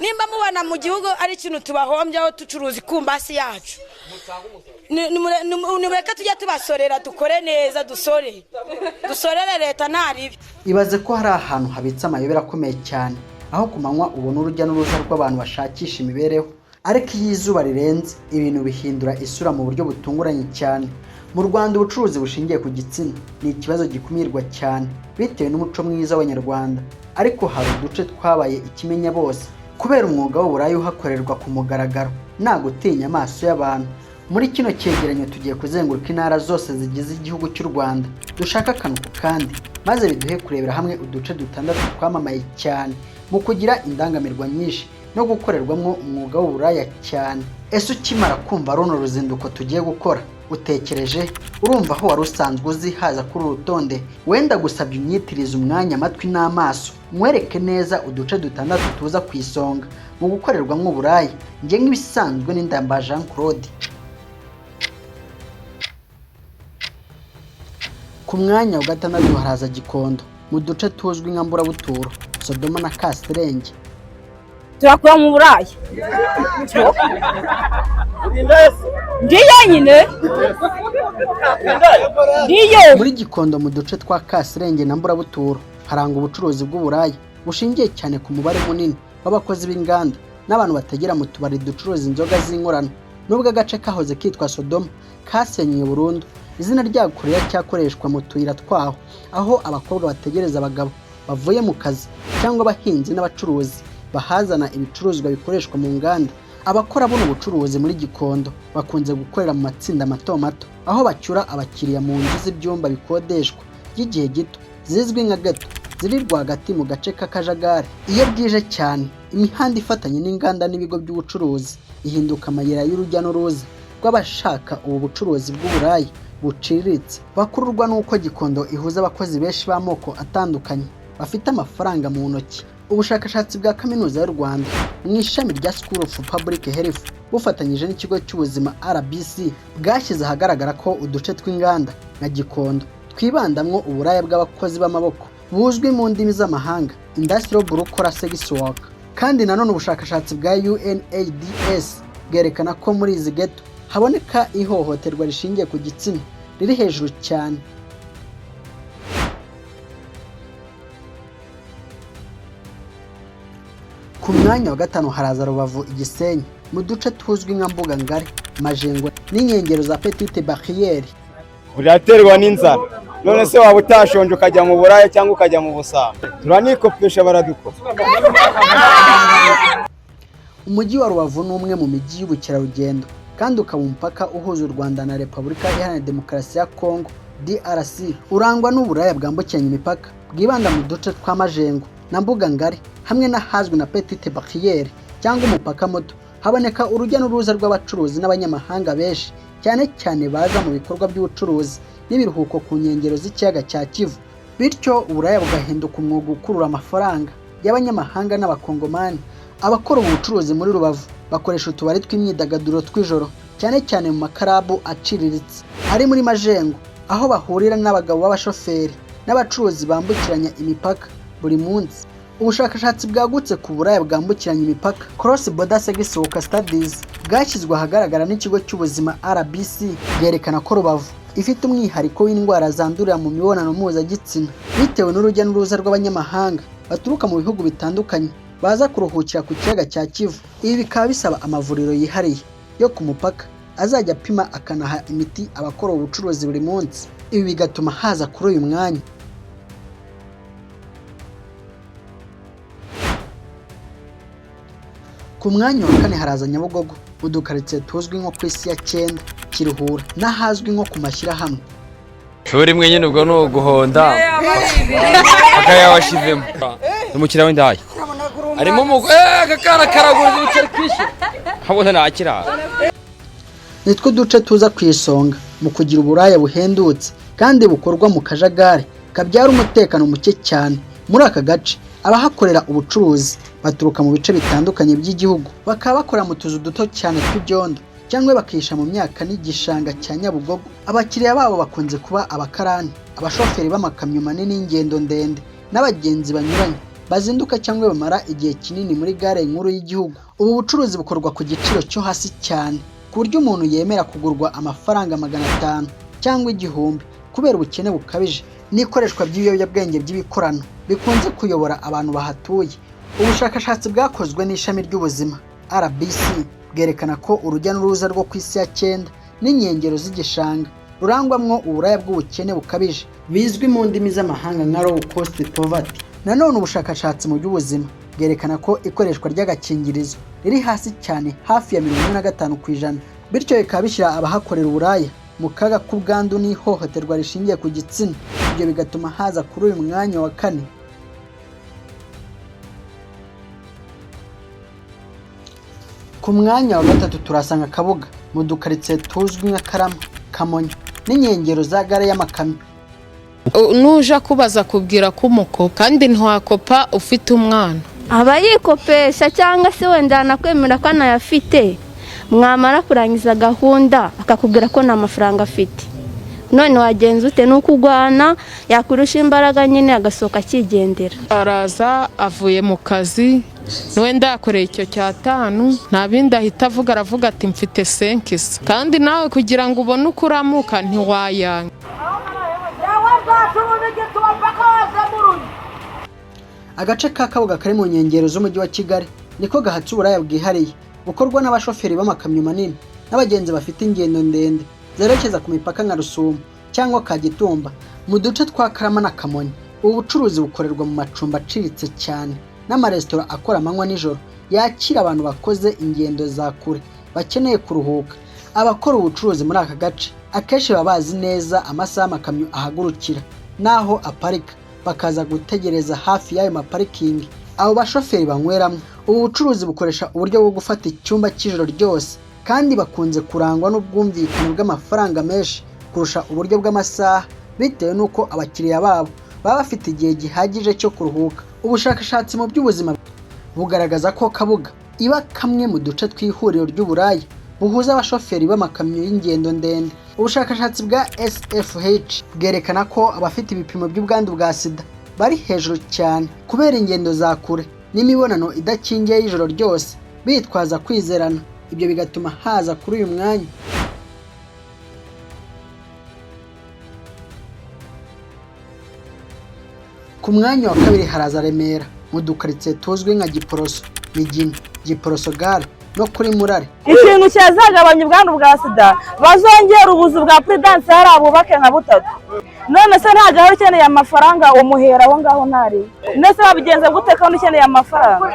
Nimba mubona mu gihugu ari ikintu tubahombyaho, ducuruza ikumbasi yacu. Nimureke tujye tubasorera, dukore neza, dusore, dusorere leta, nta ribi. Ibaze ko hari ahantu habitse amayobera akomeye cyane, aho ku manywa ubona urujya n'uruza rw'abantu bashakisha imibereho, ariko iyo izuba rirenze ibintu bihindura isura mu buryo butunguranye cyane. Mu Rwanda, ubucuruzi bushingiye ku gitsina ni ikibazo gikumirwa cyane bitewe n'umuco mwiza w'Abanyarwanda, ariko hari uduce twabaye ikimenya bose kubera umwuga w'uburaya uhakorerwa ku mugaragaro, nta gutinya amaso y'abantu. Muri kino cyegeranyo tugiye kuzenguruka intara zose zigize igihugu cy'u Rwanda, dushaka akantu ku kandi, maze biduhe kurebera hamwe uduce dutandatu twamamaye cyane mu kugira indangamirwa nyinshi no gukorerwamo umwuga w'uburaya cyane. Ese ukimara kumva runo ruzinduko tugiye gukora, utekereje urumva aho wari usanzwe uzi haza kuri uru rutonde? Wenda gusabye unyitirize umwanya, amatwi n'amaso, nkwereke neza uduce dutandatu tuza ku isonga mu gukorerwamo uburaya. Njye nk'ibisanzwe ni Ndamba Jean Claude. Ku mwanya wa gatandatu haraza Gikondo, mu duce tuzwi nka Mburabuturo, Sodoma na Kasirenge. Turakura mu buraya, ndiyo nyine, ndiyo. Muri Gikondo, mu duce twa Kasirenge na Mburabuturo, harangwa ubucuruzi bw'uburaya bushingiye cyane ku mubare munini w'abakozi b'inganda n'abantu bategera mu tubari ducuruza inzoga z'inkorano. Nubwo agace kahoze kitwa Sodoma kasenywe burundu, izina ryako riracyakoreshwa mu tuyira twaho, aho abakobwa bategereza abagabo bavuye mu kazi cyangwa abahinzi n'abacuruzi bahazana ibicuruzwa bikoreshwa mu nganda. Abakora buno bucuruzi muri Gikondo bakunze gukorera mu matsinda mato mato, aho bacyura abakiriya mu nzu z'ibyumba bikodeshwa by'igihe gito zizwi nka geto, ziri rwagati mu gace k'akajagari. Iyo bwije cyane, imihanda ifatanye n'inganda n'ibigo by'ubucuruzi ihinduka amayira y'urujya n'uruza rw'abashaka ubu bucuruzi bw'uburaya buciriritse, bakururwa n'uko Gikondo ihuza abakozi benshi b'amoko atandukanye bafite amafaranga mu ntoki. Ubushakashatsi bwa Kaminuza y'u Rwanda mu ishami rya School of Public Health bufatanyije n'ikigo cy'ubuzima RBC bwashyize ahagaragara ko uduce tw'inganda nka Gikondo twibandamwo uburaya bw'abakozi b'amaboko, buzwi mu ndimi z'amahanga Industrial Blue Collar Sex Work. Kandi nanone ubushakashatsi bwa UNAIDS bwerekana ko muri izi ghetto haboneka ihohoterwa rishingiye ku gitsina riri hejuru cyane. Ku mwanya wa gatanu haraza Rubavu, Igisenyi, mu duce tuzwi nka Mbuga Ngari, Majengo n'inkengero za Petite Barriere. Uraterwa n'inzara. None se waba utashonje ukajya mu buraya cyangwa ukajya mu busambo? Turanikopesha, baradukopa. Umujyi wa Rubavu ni umwe mu mijyi y'ubukerarugendo kandi ukaba umupaka uhuza u Rwanda na Repubulika Iharanira Demokarasi ya Kongo, DRC. Urangwa n'uburaya bwambukiranya imipaka bwibanda mu duce twa Majengo na Mbuga Ngari hamwe n'ahazwi na Petite Barriere cyangwa umupaka muto. Haboneka urujya n'uruza rw'abacuruzi n'abanyamahanga benshi, cyane cyane baza mu bikorwa by'ubucuruzi n'ibiruhuko ku nkengero z'ikiyaga cya Kivu, bityo uburaya bugahinduka umwuga ukurura amafaranga y'abanyamahanga n'Abakongomani. Abakora ubu bucuruzi muri Rubavu bakoresha utubari tw'imyidagaduro tw'ijoro, cyane cyane mu makarabu aciriritse ari muri Majengo, aho bahurira n'abagabo b'abashoferi n'abacuruzi bambukiranya imipaka buri munsi. Ubushakashatsi bwagutse ku buraya bwambukiranya imipaka, Cross Border Sex Work Studies, bwashyizwe ahagaragara n'ikigo cy'ubuzima RBC, bwerekana ko Rubavu ifite umwihariko w'indwara zandurira mu mibonano mpuzagitsina bitewe n'urujya n'uruza rw'abanyamahanga baturuka mu bihugu bitandukanye baza kuruhukira ku kiyaga cya Kivu. Ibi bikaba bisaba amavuriro yihariye yo ku mupaka azajya apima akanaha imiti abakora ubucuruzi buri munsi. Ibi bigatuma haza kuri uyu mwanya. Ku mwanya wa kane haraza Nyabugogo, udukaritsiye tuzwi nko ku Isi ya cyenda, Kiruhura n'ahazwi nko ku Mashyirahamwe. Shuri imwe nyine, ubwo ni uguhonda akayabashizemo. Umukiriya w'indaya harimo umugore, aka kana karagura ibiceri kwishyura habona ntakirara. Nitwo duce tuza ku isonga mu kugira uburaya buhendutse kandi bukorwa mu kajagari kabyara umutekano muke cyane. Muri aka gace, abahakorera ubucuruzi baturuka mu bice bitandukanye by'igihugu, bakaba bakora mu tuzu duto cyane tw'ibyondo cyangwa bakihisha mu myaka n'igishanga cya Nyabugogo. Abakiriya babo bakunze kuba abakarani, abashoferi b'amakamyo manini y'ingendo ndende n'abagenzi banyuranye. Bazinduka cyangwa bamara igihe kinini muri gare nkuru y'igihugu. Ubu bucuruzi bukorwa ku giciro cyo hasi cyane, ku buryo umuntu yemera kugurwa amafaranga 500 cyangwa 1000 kubera ubukene bukabije n'ikoreshwa by'ibiyobyabwenge by'ibikorano bikunze kuyobora abantu bahatuye. Ubushakashatsi bwakozwe n'ishami ry'ubuzima RBC bwerekana ko urujya n'uruza rwo ku isi ya cyenda n'inkengero z'igishanga rurangwamwo uburaya bw'ubukene bukabije, bizwi mu ndimi z'amahanga nka low cost poverty. Nanone ubushakashatsi mu by'ubuzima bwerekana ko ikoreshwa ry'agakingirizo riri hasi cyane, hafi ya 45%, bityo bikaba bishyira abahakorera uburaya mu kaga k'ubwandu n'ihohoterwa rishingiye ku gitsina. Ibyo bigatuma haza kuri uyu mwanya wa kane. Ku mwanya wa gatatu turasanga Kabuga, mu dukaritsiye tuzwi nka Karama, Kamonyi n'inkengero za gare y'amakamyo. Nuja kubaza kubwira ko umukopa, kandi ntiwakopa ufite umwana. Aba yikopesha cyangwa se wenda yanakwemera ko anayafite, mwamara kurangiza gahunda akakubwira ko nta mafaranga afite. None wagenza ute? Ni ukugwana, yakurusha imbaraga nyine agasohoka akigendera. Araza avuye mu kazi, wenda yakoreye icyo cyatanu, nta bindi ahita avuga, aravuga ati mfite 500, kandi nawe kugira ngo ubone uko uramuka ntiwayanga. Agace ka Kabuga kari mu nkengero z'umujyi wa Kigali niko gahatse uburaya bwihariye bukorwa n'abashoferi b'amakamyo manini n'abagenzi bafite ingendo ndende zerekeza ku mipaka nka Rusumo cyangwa Kagitumba. Mu duce twa Karama na Kamonyi, ubu bucuruzi bukorerwa mu macumbi aciriritse cyane n'amaresitora akora amanywa nijoro, yakira abantu bakoze ingendo za kure bakeneye kuruhuka. Abakora ubucuruzi muri aka gace akenshi baba bazi neza amasaha amakamyo ahagurukira n'aho aparika, bakaza gutegereza hafi y'ayo maparikingi abo bashoferi banyweramo. Ubu bucuruzi bukoresha uburyo bwo gufata icyumba cy'ijoro ryose, kandi bakunze kurangwa n'ubwumvikane bw'amafaranga menshi kurusha uburyo bw'amasaha, bitewe n'uko abakiriya babo baba bafite igihe gihagije cyo kuruhuka. Ubushakashatsi mu by'ubuzima bugaragaza ko Kabuga iba kamwe mu duce tw'ihuriro ry'uburaya buhuza abashoferi b'amakamyo y'ingendo ndende. Ubushakashatsi bwa SFH bwerekana ko abafite ibipimo by'ubwandu bwa sida bari hejuru cyane kubera ingendo za kure n'imibonano idakingiye y'ijoro ryose bitwaza kwizerana. Ibyo bigatuma haza kuri uyu mwanya. Ku mwanya wa kabiri haraza Remera, mu dukaritsiye tuzwi nka Giporoso, Migina, Giporoso gare no kuri Murare. Ikintu cyazagabanya ubwandu bwa sida, bazongera ubuzu bwa Prudence hariya, bubake nka butatu. None se ntabwo ahora ukeneye amafaranga, umuhera aho ngaho ntari? None se wabigenza gute kandi ukeneye amafaranga?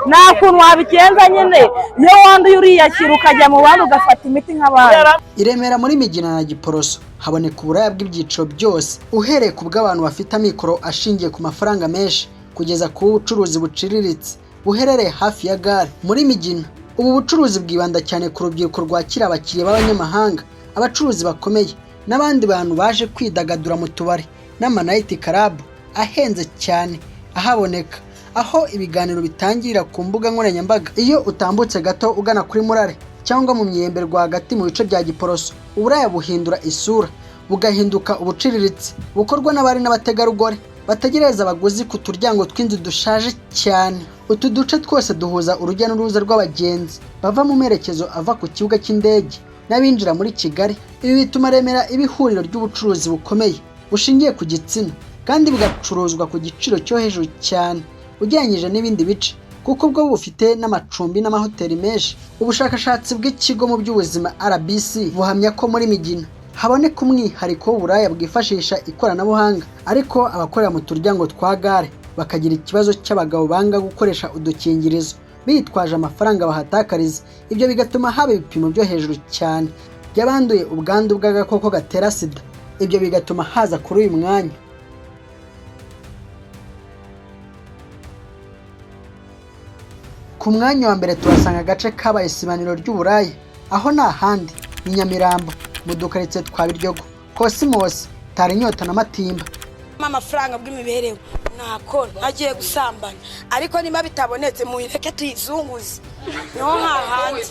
Nta kuntu wabigenza nyine, iyo wanduye uriyakira ukajya mu bandi ugafata imiti nk'abandi. I Remera muri Migina na Giporoso haboneka uburaya bw'ibyiciro byose, uhereye ku bw'abantu bafite amikoro ashingiye ku mafaranga menshi kugeza ku bucuruzi buciriritse buherereye hafi ya gare. Muri Migina, ubu bucuruzi bwibanda cyane ku rubyiruko rwakira abakiriya b'abanyamahanga, abacuruzi bakomeye n'abandi bantu baje kwidagadura mu tubari n'ama night club ahenze cyane ahaboneka, aho ibiganiro bitangirira ku mbuga nkoranyambaga. Iyo utambutse gato ugana kuri Murare cyangwa mu Myembe rwagati mu bice bya Giporoso, uburaya buhindura isura bugahinduka ubuciriritse bukorwa n'abari n'abategarugori bategereza abaguzi ku turyango tw'inzu dushaje cyane. Utu duce twose duhuza urujya n'uruza rw'abagenzi bava mu merekezo ava ku kibuga cy'indege n'abinjira muri Kigali. Ibi bituma Remera iba ihuriro ry'ubucuruzi bukomeye bushingiye ku gitsina, kandi bugacuruzwa ku giciro cyo hejuru cyane ugereranyije n'ibindi bice, kuko bwo bufite n'amacumbi n'amahoteli menshi. Ubushakashatsi bw'ikigo mu by'ubuzima RBC buhamya ko muri Migina haboneka umwihariko w'uburaya bwifashisha ikoranabuhanga, ariko abakorera mu turyango twa gare bakagira ikibazo cy'abagabo banga gukoresha udukingirizo bitwaje amafaranga bahatakariza. Ibyo bigatuma haba ibipimo byo hejuru cyane by'abanduye ubwandu bw'agakoko gatera sida. Ibyo bigatuma haza kuri uyu mwanya. Ku mwanya wa mbere tuhasanga agace kabaye isibaniro ry'uburaya, aho nta handi ni Nyamirambo, mu dukaritsiye twa Biryogo, Kosimosi, Tarinyota na Matimba. Amafaranga bw'imibereho nakora agiye gusambana, ariko niba bitabonetse muyireke tuyizunguze, niho hahandi.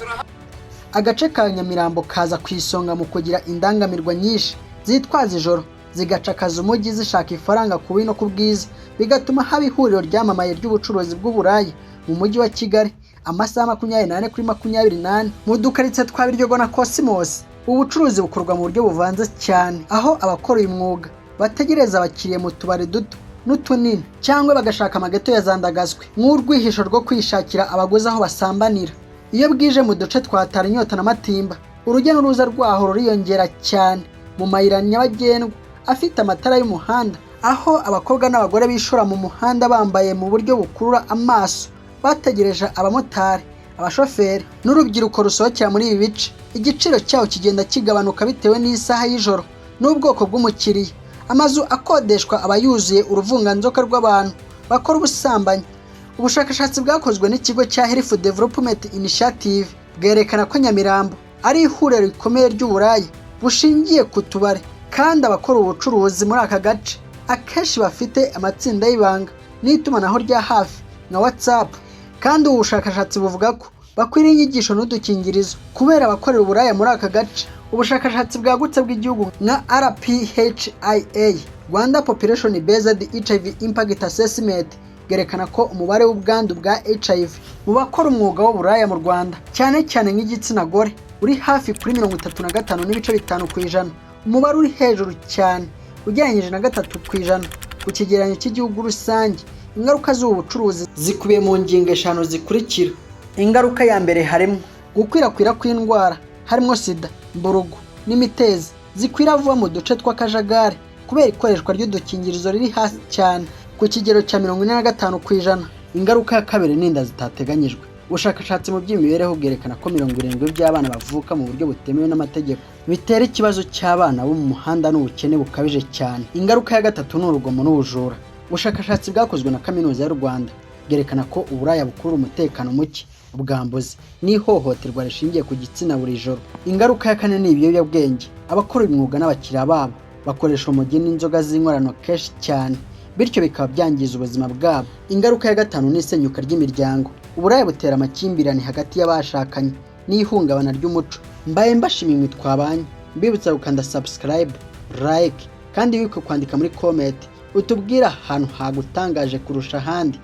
Agace ka Nyamirambo kaza ku isonga mu kugira indangamirwa nyinshi zitwaza ijoro. Zigacakaza umujyi zishaka ifaranga ku bubi no ku bwiza, bigatuma haba ihuriro ryamamaye ry'ubucuruzi bw'uburaya mu Mujyi wa Kigali amasaha 24/24. Mu dukaritsiye twa Biryogo na Cosmos, ubucuruzi bukorwa mu buryo buvanze cyane, aho abakora uyu mwuga bategereza abakiriya mu tubari duto n'utunini cyangwa bagashaka amageto ya zandagazwe nk'urwihisho rwo kwishakira abaguzi aho basambanira. Iyo bwije, mu duce twa Tarinyota na Matimba, urujya n'uruza rwaho ruriyongera cyane mu mayira nyabagendwa afite amatara y'umuhanda, aho abakobwa n'abagore bishora mu muhanda bambaye mu buryo bukurura amaso, bategereje abamotari, abashoferi n'urubyiruko rusohokera muri ibi bice. Igiciro cyawo kigenda kigabanuka bitewe n'isaha y'ijoro n'ubwoko bw'umukiriya. Amazu akodeshwa aba yuzuye uruvunganzoka rw'abantu bakora ubusambanyi. Ubushakashatsi bwakozwe n'ikigo cya Health Development Initiative bwerekana ko Nyamirambo ari ihuriro rikomeye ry'uburaya bushingiye ku tubari, kandi abakora ubucuruzi muri aka gace akenshi bafite amatsinda y'ibanga n'itumanaho rya hafi nka WhatsApp. Kandi ubu bushakashatsi buvuga ko bakwiriye inyigisho n'udukingirizo kubera abakorera uburaya muri aka gace. Ubushakashatsi bwagutse bw'igihugu nka RPHIA, Rwanda Population Based HIV Impact Assessment, bwerekana ko umubare w'ubwandu bwa HIV mu bakora umwuga w'uburaya mu Rwanda, cyane cyane nk'igitsina gore, uri hafi kuri 35.5%, umubare uri hejuru cyane ugereranyije na 3% ku kigereranyo cy'igihugu rusange. Ingaruka z'ubu bucuruzi zikubiye mu ngingo eshanu zikurikira. Ingaruka ya mbere harimo gukwirakwira kw'indwara, harimo sida, mburugu n'imitezi, zikwira vuba mu duce tw'akajagari kubera ikoreshwa ry'udukingirizo riri hasi cyane ku kigero cya 45%. Ingaruka ya kabiri ni inda zitateganyijwe. Ubushakashatsi mu by'imibereho bwerekana ko 70 by'abana bavuka mu buryo butemewe n'amategeko, bitera ikibazo cy'abana bo mu muhanda n'ubukene bukabije cyane. Ingaruka ya gatatu ni urugomo n'ubujura. Ubushakashatsi bwakozwe na Kaminuza y'u Rwanda bwerekana ko uburaya bukurura umutekano muke, ubwambuzi n'ihohoterwa rishingiye ku gitsina buri joro. Ingaruka ya kane ni ibiyobyabwenge. Abakora uyu mwuga n'abakiriya babo bakoresha urumogi n'inzoga z'inkorano kenshi cyane, bityo bikaba byangiza ubuzima bwabo. Ingaruka ya gatanu ni isenyuka ry'imiryango. Uburaya butera amakimbirane hagati y'abashakanye n'ihungabana ry'umuco. Mbaye mbashimiye twabanye, mbibutsa gukanda subscribe, like, kandi wibuke kwandika muri comment utubwire ahantu hagutangaje kurusha ahandi.